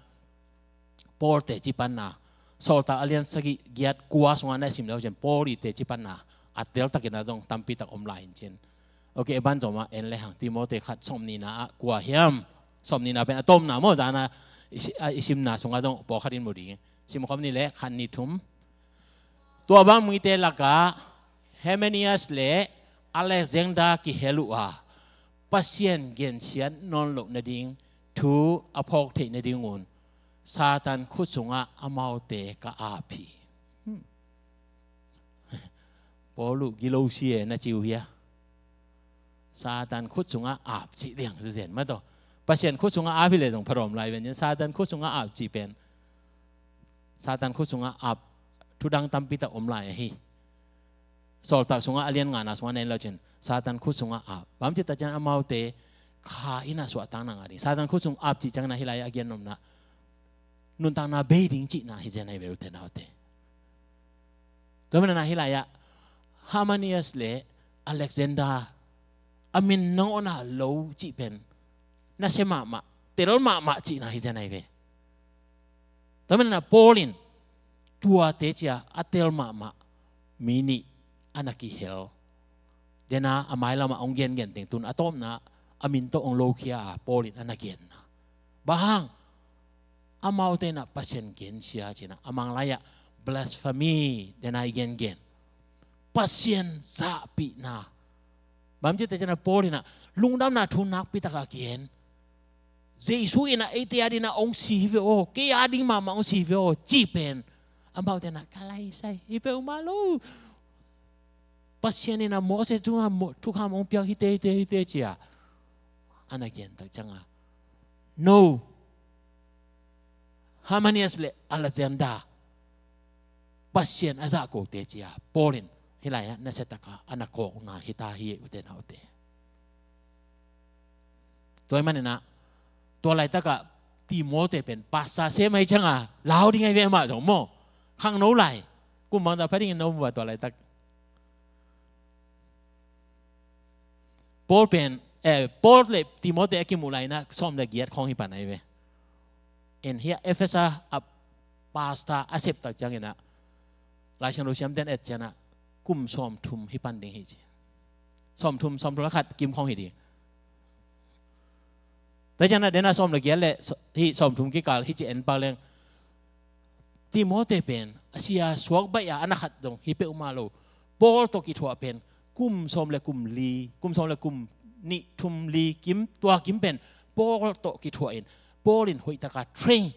Paul teci panna, Sawltak a lian sagih, giat, kua sungah na i sim le uh cin Paul i teci panna a teltakinah zong tampitak om lai in cin. Ok, e ban zomah en le hang Timote khat sawmnihna ah kua hiam? Sawmnihna pen a tawpna maw, zana i si-, a, i simna sungah zong pawlkhat in mu ding. Simkhawm ni le khat ni thum. Tua bang mite lakah Hymenius le Alexander kihel uh a, Pasian gensiat nawn loh nading thu a phawk theih nadingun Satan khut sungah amaute ka ap hi. Hmm. Paul uh gilo si e na ci uh hia? Satan khut sungah ap cih liang suzen mataw. Pasian khut sungah ap hi le zong pharawm lai ven. Satan khut sungah ap cih pen, Satan khut sungah ap thudang tampitak om lai ahi. Sawltak sungah a lian ngana sungah na en lo cin Satan khut sungah ap. Bang cih ta cian amaute kha inah suahtakna ngah ding. Satan khut sung ap cih ciangna hih lai-ah a gen nopna nuntakna bei ding cihna hi zen ahi ve ute naute. Tua manah hih lai-ah Hymenius le Alexander a min nangawn a lo cih pen nasia mahmah, tel mahmah cihna hi zen ahi ve. Tua manah Paul in tuate cia a tel mahmah mi nih a na kihel. Dena a mailamah hong gengen teng tun a tawpna a min tawh hong lokhia a Paul in a na genna. Bang hang? Amaute inah Pasian gensia cinah a Manglai-ah blasphemy dena i gengen. Pasian zahpihna. Bang cih ta cianah Paul inah lungdamna thu nakpitaka gen. Jesu inah eite adinah hong si hi ve aw, kei ading mahmah hong si hi ve aw, cih pen amaute inah ka laisai hi peuhmah lo. Pasian in a Moses tungah mo-, thukham hong piak hite, hite, hite ci-a a na gen tak ciangah, no, Hananias le Alexander, Pasian a zahkote ci-a Paul in hih lai-ah nasiatakah a na kawkna hi ta hi, ute naute. Tua ahih maninah tua laitakah Timote pen pastor sem ahih ciangah lau ding ahi ve, amah zong maw. Khangno lai, kum bangzah pha dingin na om uh a tua laitak? Paul pen, eh, Paul le Timote a kimuh lai-inah sawm le giat khawng hi pan ahi ve. En hiah Efesa a pastor a sep tak cianginah Lai Siangtho siamte'n et cianah kum sawmthum hi pan ding hi ci. Sawmthum, sawmthum le khat kim khawng hi ding. Tua cianah denah sawm le giat le s-, hih sawmthum kikal hi ci en pak leng, Timote pen a sia suak baih a a na khat zong hi peuhmah lo. Paul tawh kithuah pen kum sawm le kum li, kum sawm le kum nih, thum, li kim, tua kim pen Paul tawh kithuah in, Paul in hoihtakah train,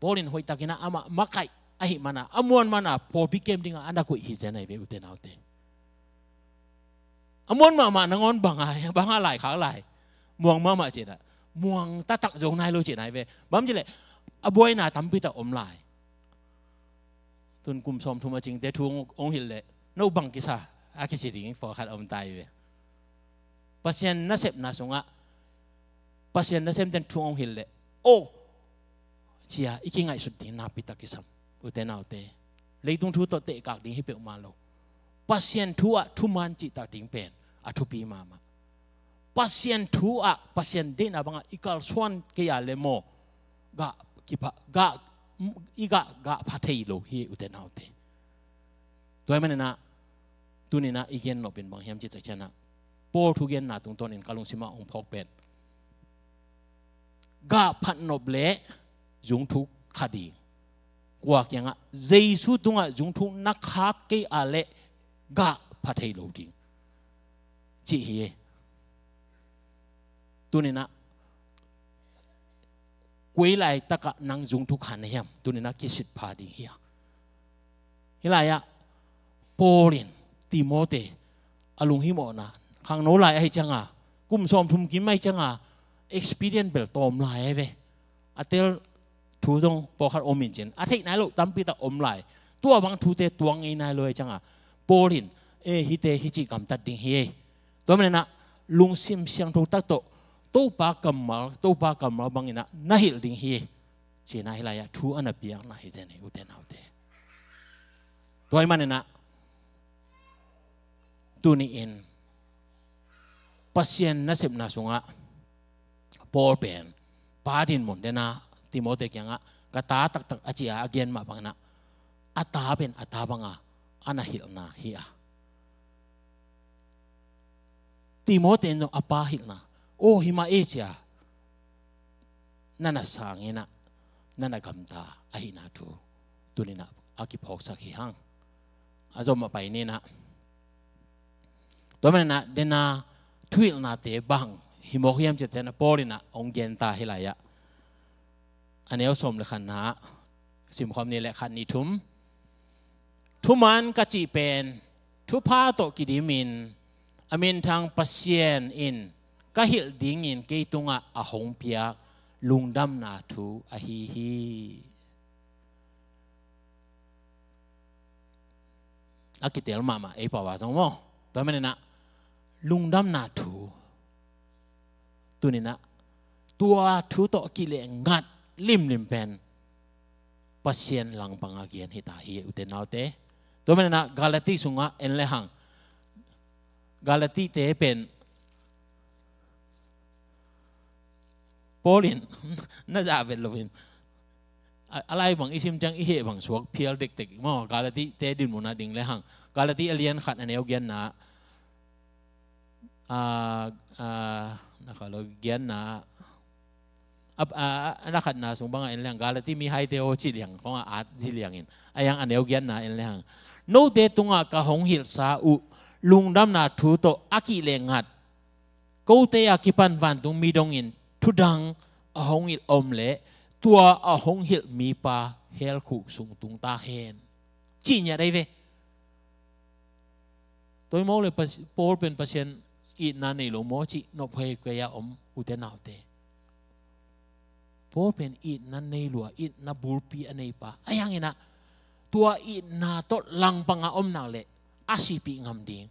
Paul in hoihtakinah amah makaih ahih manah, a muan manah pawlpi kem dingah a na koih hi zen ahi ve, ute naute. A muan mahmah nangawn banga, banga laikhak lai. Muang mahmah cinah, muang taktak zo nai lo cinah ahi ve. Bang ci leh a buaina tampi tak om lai. Tun kum sawmthum a cingte thu hong, hong hilh leh, no bang kisa a kici ding pawlkhat om ta hi ve. Pasian nasepna sungah Pasian nasemte'n thu hong hilh leh, aw, cia i kingaihsut ding nakpi tak kisam, ute naute. Leitung thu tawh tehkak ding hi peuhmah lo. Pasian thu ah thuman cihtak ding pen a thupi mahmah. Pasian thu ah, Pasian deihna bangah i kalsuan kei a le maw, gah kipha, gah, i gah, gah pha thei lo hi, ute naute. Tua ahih maninah tuninah i gen nop in bang hiam cih tak cianah, Paul thugenna tungtawnin ka lungsimah hong phawk pen, gah phat nop leh zungthuk kha ding. Kua kiangah? Jesu tungah zungthuk na khak kei a leh gah pha thei lo ding, cih hi. Tuninah koi laitakah nang zungthuk kha na hiam? Tuninah kisit pha ding hi a. Hih lai-ah Paul in Timote a lunghimawhna, khangno lai ahih cianga, kum sawmthum kim ahih cianga, experience bel tawm lai ahi ve. A tel thu zong pawlkhat om in cin, a theih nai loh tampi tak om lai. Tua bang thute tuang ngei nai lo ahih cianga, Paul in, e, hihte hih cih gamtat ding hi ei. Tua maninah lungsim siangtho tak tawh Topa kammal, Topa kammal banginah na hilh ding hi ei. Cinah hih lai-ah thu a na piakna hi zen hi, ute naute. Tua ahih maninah tuni-in Pasian nasepna sungah Paul pen pa dinmun dena Timote kiangah ka ta taktak a ci-a a gen mah banginah a ta pen a ta banga a na hilhna hi a. Timote in zong a pa hilhna, aw, hi mah ei cia, na na sanginah, na na gamta ahihna thu tuninah a kiphawksak hi hang. A zom a pai ninah. Tua maninah dena thuhilhnate bang hi mawk hiam cih tenah Paul inah hong genta hi lai-ah. A neu sawm le khatna ah simkhawm ni le khat, nih, thum. Thuman ka cih pen thupha tawh kidimin a minthang Pasian in ka hilh dingin kei tungah a hong piak lungdamna thu ahi hi. A kitel mahmah ei pau a zong maw. Tua maninah lungdamna thu tuninah tua thu tawh a kileh ngat limlim pen Pasian langpanga gen hita hi, ute naute. Tua maninah Galati sungah en lehang, Galatite pen Paul in na zah vet loin a, a lai bang i sim ciang i heh bang suak phial dekdek maw. Galatite dinmun a ding lehang, Galati a lian khat a neu giatna, a, a, na kha lo, giatna, a, a, a na khatna sung banga en lehang, Galati mihaite aw ci liang khawngah at ci liangin, a yang a neu giatna en lehang, note tungah ka hong hilhsa uh lungdamna thu tawh a kileh ngat kote a kipan vantung mi dongin thudang a hong hilh om leh tua a hong hilh mipa hell khuk sung tung ta hen, cih ngiat ahi ve. Tua hi mawk leh Pas-, Paul pen Pasian itna nei lo maw cih nop huai kei a om, ute naute. Paul pen itna nei lua, itna bulpi a neipa. Ahi hangin ah tua itna tawh langpang a om nak leh a sihpih ngam ding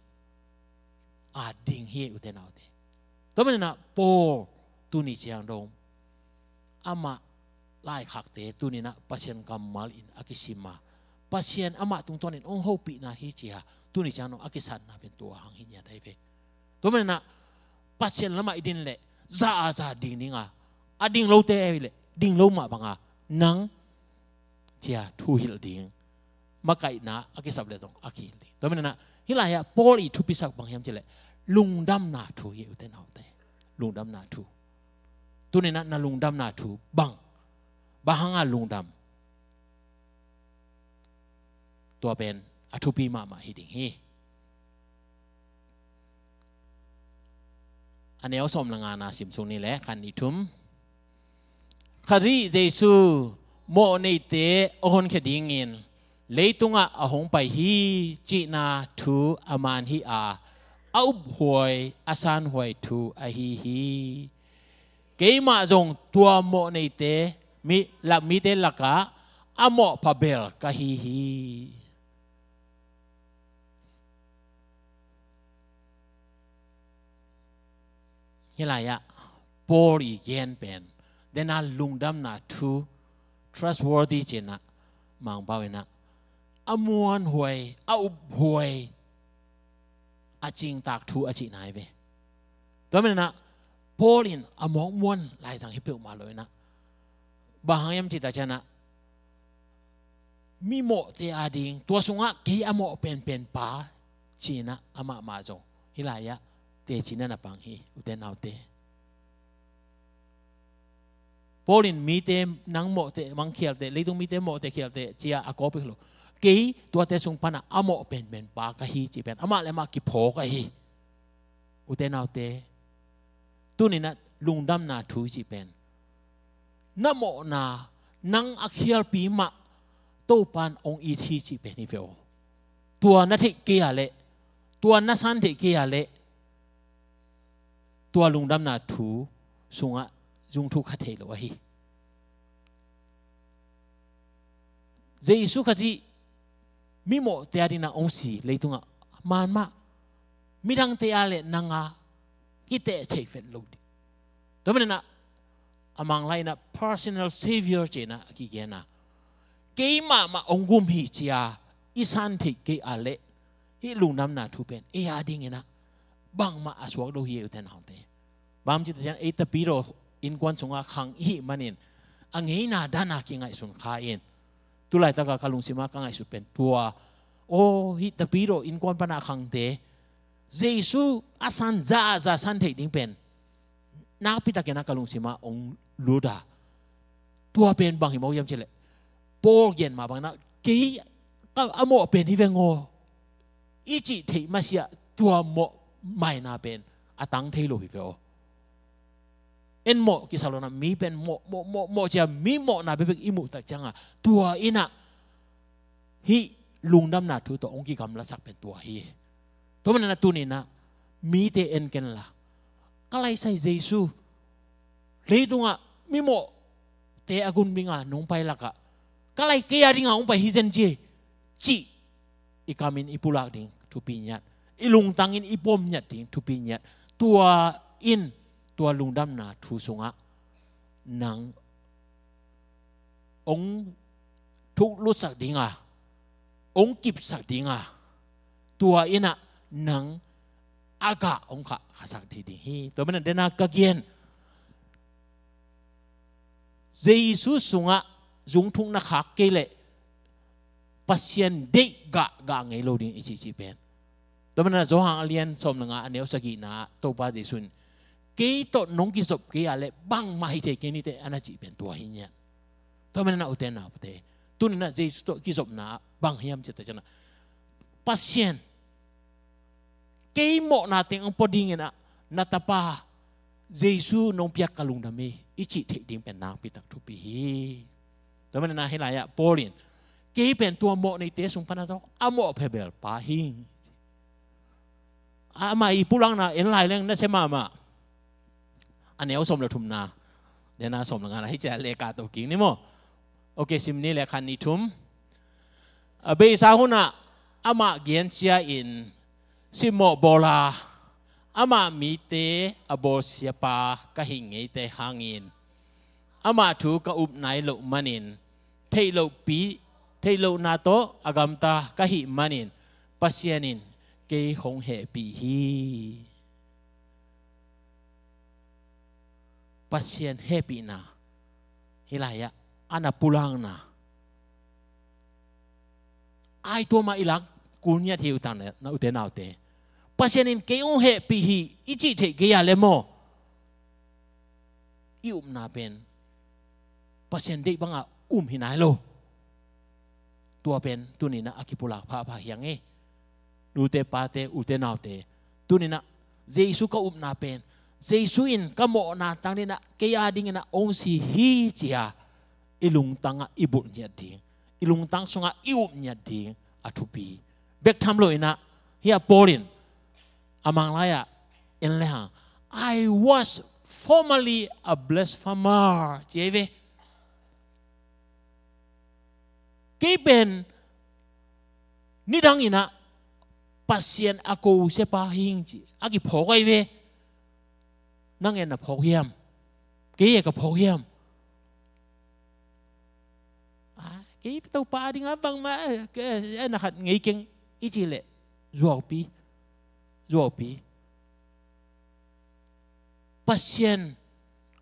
a ding hi, ute naute. Tua manin ah Paul tuni ciang dong amah laikhakte tuni-in ah Pasian kammal in a kisim a, Pasian amah tungtawnin hong hopihna hi ci-a tuni ciang dong a kisatna pen tua hang hi ngiat ahi ve. Tua manin ah Pasian lamah i din leh za a za ding ding a, a ding lote ahi leh ding lo mah bang a, nang ci-a thu hilh ding, makaihna a kisap leh zong a kihilh ding. Tua manin ah hih lai-ah Paul i thupisak bang hiam cih leh lungdamna thu hi, ute naute. Lungdamna thu. Tuni-in ah na lungdamna thu bang, bang hanga lungdam, tua pen a thupi mahmah hi ding hi. A neu sawm le ngana sim suk ni leh, khat, nih, thum. Khazih Jesu mawhneite a honkhia dingin leitungah a hong pai hi cihna thu a man hi a, a uphuai a sanhuai thu ahi hi. Keimah zong tua mawhneite, mi, lak, mite lakah a mawhpha bel ka hi hi. Hih lai-ah Paul i gen pen, dena lungdamna thu, trustworthy cihna, Mangpau in ah a muanhuai, a uphuai, a cingtak thu a cihna hi ve. Tua manin ah Paul in a mawkmuan laizang hi peuhmah lo in ah, bang hang hiam cih tak ciangin ah, mi mawhte ading tua sungah kei a mawh penpen pa ci-in ah amah mah zong hih lai-ah teci-in a na pang hi, ute naute. Paul in mite, nang mawhte mang khialte, leitung mite mawhte khialte ci-a a kawk peuh lo. Kei tuate sung panah a mawh penpen pa ka hi cih pen amah le amah kiphawk ahi, ute naute. Tuni-in ah lungdamna thu cih pen, na mawhna nang a khialpi mah Topa'n hong it hi cih pen hi ve aw. Tua na theih kei a leh, tua na san theih kei a leh, tua lungdamna thu sungah zungthuk kha thei lo ahi. Jesu Khazih mimawhte adingin hong si leitungah, man mah midangte a leh nang a kiteh theih vet lo ding. Tua manin ah a Manglai in ah personal savior ci-in ah a kigen a, keimah mah hong gum hi ci-a i san theih kei a leh, hih lungdamna thu pen ei adingin ah bangmah a suak lo hi, ute naute. Bang hang hiam cih tak ciangin ei Tapidaw innkuan sungah khang i hih manin a ngeina dan a kingaihsun kha in, tu laitak a ka lungsim a ka ngaihsut pen tua, aw, hih Tapidaw innkuan pan a khangte Jesu a san, za a za san theih ding pen nakpi takin a ka lungsim ah hong lut a. Tua pen bang hi mawk hiam cih leh, Paul gen mah bangin ah, kei ka a mawh pen hi veng aw, i cih theih masiah tua mawh maina pen a tang thei lo hi ve aw. En mawh kisa lo-in ah, mi pen mawh, mawh, mawh, mawh ci-a mi mawhna bekbek i muh tak ciangin ah, tua in ah hih lungdamna thu tawh hong kigamlasak pen tua hi. Tua manin ah tuni-in ah mite en ken la, ka laisai Jesu leitungah mimawhte a gunbing a nong pai lakah ka lai kei adingin hong pai hi zen ci, cih i kamin i pulak ding thupi ngiat, i lungtangin i pom ngiat ding thupi ngiat. Tua in tua lungdamna thu sungah nang hong thuklutsak ding a, hong kipsak ding a, tua in ah nang a gah hong khah, khahsak ding hi. Tua manin ah dena ka gen, Jesu sungah zungthuk na khak kei leh Pasian deih gah, gah ngei lo ding i cihcih pen. Tua manin ah Johan a lian sawm le nga a neu sagihna ah Topa Jesu in, kei tawh nong kizop kei a leh bangmah hi thei kei ni teh, a na cih pen tua hi ngiat. Tua manin ah ute naute, tuni-in ah Jesu tawh kizopna ah bang hiam cih tak ciangin ah, Pasian, kei mawhna teng hong pua dingin ah na tapa Jesu nong piak ka lungdam hi, i cih theih ding pen nakpi tak thupi hi. Tua manin ah hih lai-ah Paul in, kei pen tua mawhneite sung pan a tawh a mawhpha bel pa hi. Amah i pulakna en lai leng nasia mahmah. A neu sawm le thumna, dena sawm le ngana hi cia le ka to king ni maw. Ok, sim ni le khan ni thum. A beisa hunah amah gensia in simmawh bawla amah mite a bawlsiapa ka hih ngeite hangin amah thu ka up nai loh manin theih lohpi, theih lohna tawh a gamta ka hih manin Pasian in kei hong hehpih hi. Pasian hehpihna hi lai-ah a na pulakna. Ai tua mah i lak kul ngiat hi uh tang na ute naute. Pasian in kei hong hehpih hi i cih theih kei a le maw, i upna pen Pasian deih bangah um hi nai lo. Tua pen tuninah a kipulak phapha hiang e. Nute pate, ute naute, tuninah Jesu ka upna pen, Jesu in ka mawhna tang dinah kei a dinginah ong si hi cia i lungtangah i bulh ngiat ding, i lungtang sungah i up ngiat ding a thupi. Bek tham loinah hia Paul in a manglai-ah en le hang, "I was formerly a blasphemer," ci ei ve. Kei pen nidanginah Pasian a ko siapa hing ci a kiphawk ai ve. Nang en na phawk hiam? Kei e ka phawk hiam? Kei Topa a dinga bangmah na khat ngei keng i ci leh zuaupi, zuaupi. Pasian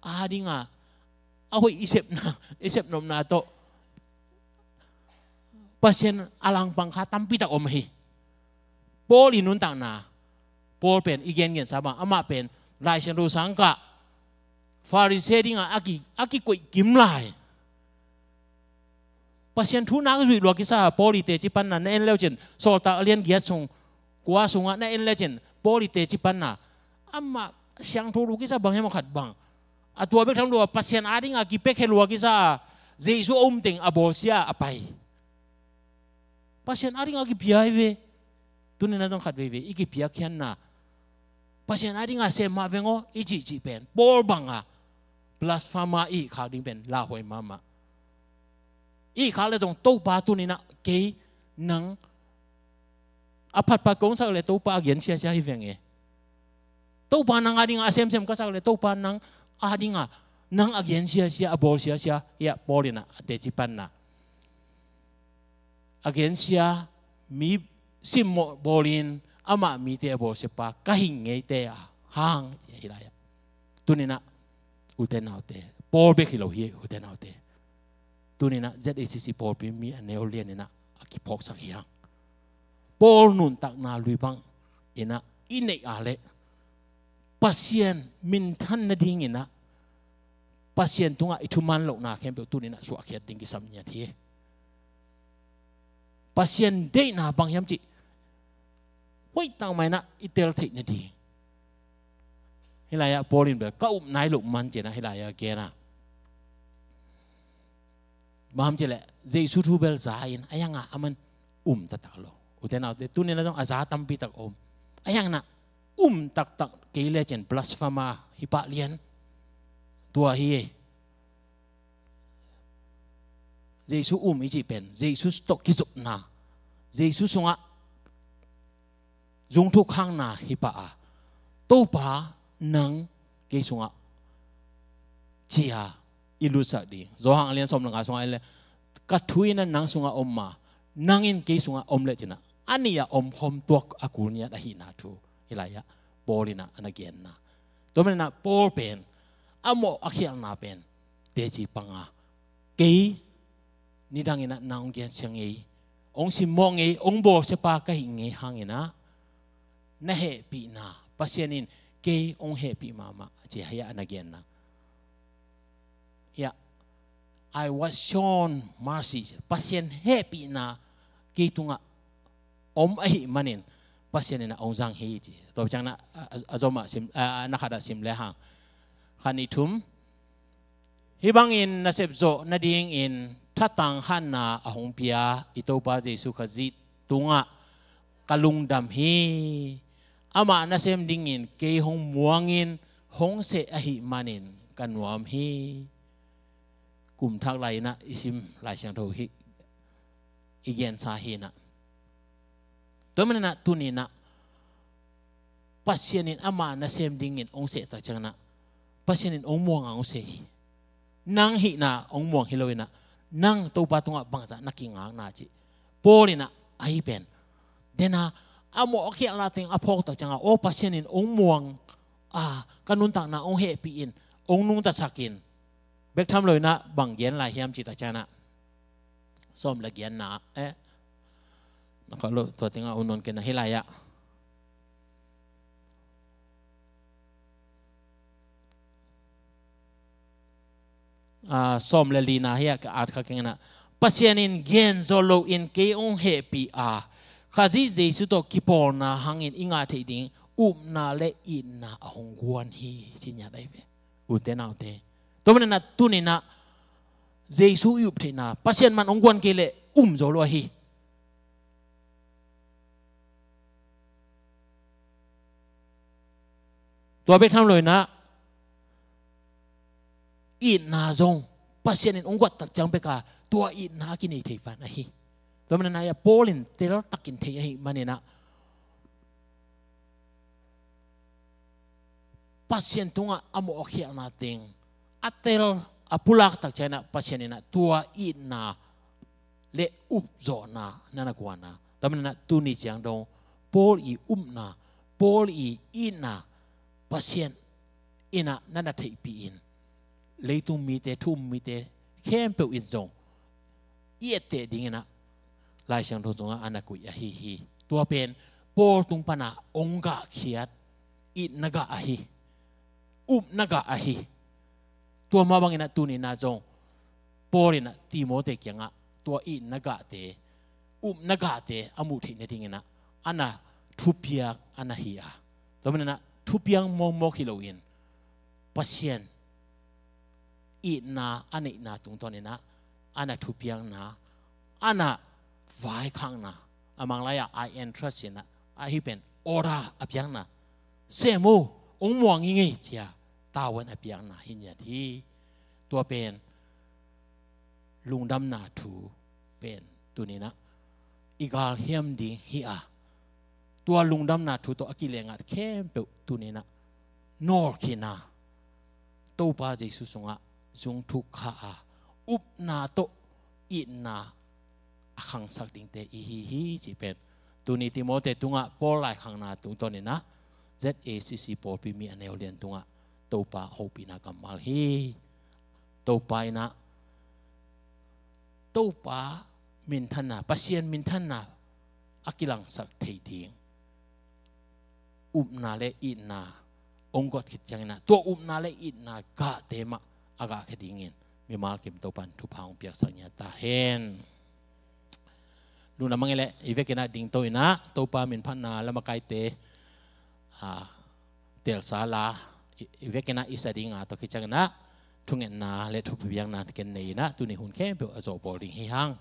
a dinga a hoih i sepna, i sepnopna tawh Pasian a langpang kha tampitak om hi. Paul i nuntakna, Paul pen i gengensa bang, amah pen Laisiangtho sangkah Pharisee dinga a ki, a kikoih kim lai. Pasian thu nak zuih lua kisa Paul i teci panna na en leucin, Sawltak a lian giat sung kua sungah na en lecin Paul i teci panna amah siangtho lua kisa bang hiam a khat bang. A tua bek tham lua Pasian a dinga kipekhe lua kisa, Jesu a umteng a bawlsia a pai. Pasian a dinga kipia hi ve. Tuninah dong khat veivei i kipiakhianna, Pasian a dinga sem mah veng aw i cihcih pen Paul banga blasphemer i khak ding pen lauhuai mahmah. I khak le zong Topa tuninah kei nang a phatphat kong sak le Topa a gensiasia hi veng e. Topa nang a dinga a semsem ka sak le Topa nang a dinga nang a gensiasia, a bawlsiasia, hiah Paul inah a teci panna. A gensia mi simmawh bawlin amah mite a bawlsiapa ka hing ngeite a hang ci hi lai-ah. Tuninah ute naute, Paul bek hi lo hi ute naute. Tuninah Z A C C pawlpi mi a neu lianinah a kiphawksak hi hang. Paul nuntakna lui bang inah i neih a leh Pasian minthan nadinginah Pasian tungah i thuman lohna khempeuh tuninah suahkhiat ding kisam ngiat hi. Pasian deihna bang hiam cih hoih tangmainah i tel theih nading. Hi lai-ah Paul in bel ka up nai loh man cinah hi lai-ah gena. Bang hiam cih leh Jesu thu bel za in a yangah a man um taktak lo. Ute naute tuninah dong a za tampitak om. A yangnah um taktak kei lecin blasphemer hi pah lian. Tua hi e. Jesu um i cih pen Jesu tawh kizopna, Jesu sungah zungthuk khangna hi pah a, Topa nang kei sungah cia i lutsak ding. Johan a lian sawm le nga sungah i le, ka thu in a nang sungah om ma, nang in kei sungah om le cinah a nih a omkhawm tuak a kul ngiat ahihna thu hi lai-ah Paul inah a na genna. Tua maninah Paul pen a mawh a khialhna pen teci panga, kei nidanginah nang hong gensia ngei, hong simmawh ngei, hong bawlsiapa ka hih ngei hanginah na hehpihna, Pasian in kei hong hehpih mahmah ci hi a na genna. Hiah, I was shown mercy. Pasian hehpihna kei tungah om ahih manin Pasian inah hong zang hi ci. Tua ciangna a, a, a zomah sim, a, a na khatah sim le hang. Khan i thum. Hih bangin nasep zawh nadingin thatang hanna a hong pia i Topa Jesu Khazih tungah ka lungdam hi. Amah nasem dingin kei hong muangin hong seh ahih manin ka nuam hi. Kum thak lai-in ah i sim Lai Siangtho hi, i gensa hi-in ah. Tua manin ah tuni-in ah Pasian in amah nasem dingin hong seh tak ciangin ah Pasian in hong muang a hong seh hi. Nang hihna hong muang hi lo-in ah, nang Topa tungah bangzah na kingakna cih Paul in ah ahi pen, den a, a mawh a khialhna teng a phawk tak ciangin ah, aw, Pasian in hong muang a, ka nuntakna hong hehpih in, hong nungtasak in, bek tham lo-in ah bang gen lai hiam cih tak ciangin ah, sawm le giatna, eh, na khat lo, tua tengah u non kena hi lai-ah. Ah, sawm le lina hi-ah ka at kha keng in ah. Pasian in gen zawh loin kei hong hehpih a, Khazih Jesu tawh kipawlna hangin i ngah theih ding upna le itna a hong guan hi, ci ngiat ahi ve. Ute naute, tua manin ah tuni-in ah Jesu i up theihna, Pasian man hong guan kei leh um zo lo ahi. Tua bek tham lo-in ah itna zong Pasian in hong guat tak ciang bek a tua itna a kinei thei pan ahi. Tua manin ah Paul in teltakin thei ahih manin ah Pasian tungah a mawh a khialhna teng a tel, a pulak tak ciangin ah Pasian in ah tua itna le upzawhna na na guan a. Tua manin ah tuni ciang dong Paul i upna, Paul i itna Pasian in ah na na theihpih in, leitung mite, thu-um mite khempeuh in zong i etteh dingin ah Lai Siangtho sungah a na koih ahi hi. Tua pen Paul tung pan a hong gahkhiat itna gah ahi, upna gah ahi. Tua mah bangin ah tuni-in ah zong Paul in ah Timote kiangah tua itna gahte, upna gahte a muh theih nadingin ah a na thupiak a na hi a. Tua manin ah thupiang mawkmawk hi loin, Pasian itna a neihna tungtawnin ah a na thupiakna, a na vaikhakna, a Manglai-ah "I entrust" in ah, ahi pen order a piakna, "Sem o, hong muang ing ei," ci-a tavuan a piakna hi ngiat hi. Tua pen lungdamna thu pen tuni-in ah i galhiam ding hi a, tua lungdamna thu tawh a kilehngak khempeuh tuni-in ah nawlkhin a, Topa Jesu sungah zungthuk kha a, upna tawh itna a khangsak dingte i hi hi, cih pen tuni Timote tungah Paul laikhakna tungtawnin ah Z A C C pawlpi mi a neu lian tungah Topa hopihna kammal hi. Topa in ah, Topa minthanna, Pasian minthanna a kilangsak thei ding upna le itna hong guat khit ciangin ah, tua upna le itna gahte mah a gahkhia dingin mimal kim Topa in thupha hong piaksak ngiat ta hen. Lungdam a ngei leh, i vekin ah dingto in ah Topa minphatna lamakaite, ah, telsa la, i, i vekin ah i sa ding a, tua khit ciangin ah thungetna le thupiakna ken nei in ah tuni hun khempeuh a zawhbawl ding hi hang.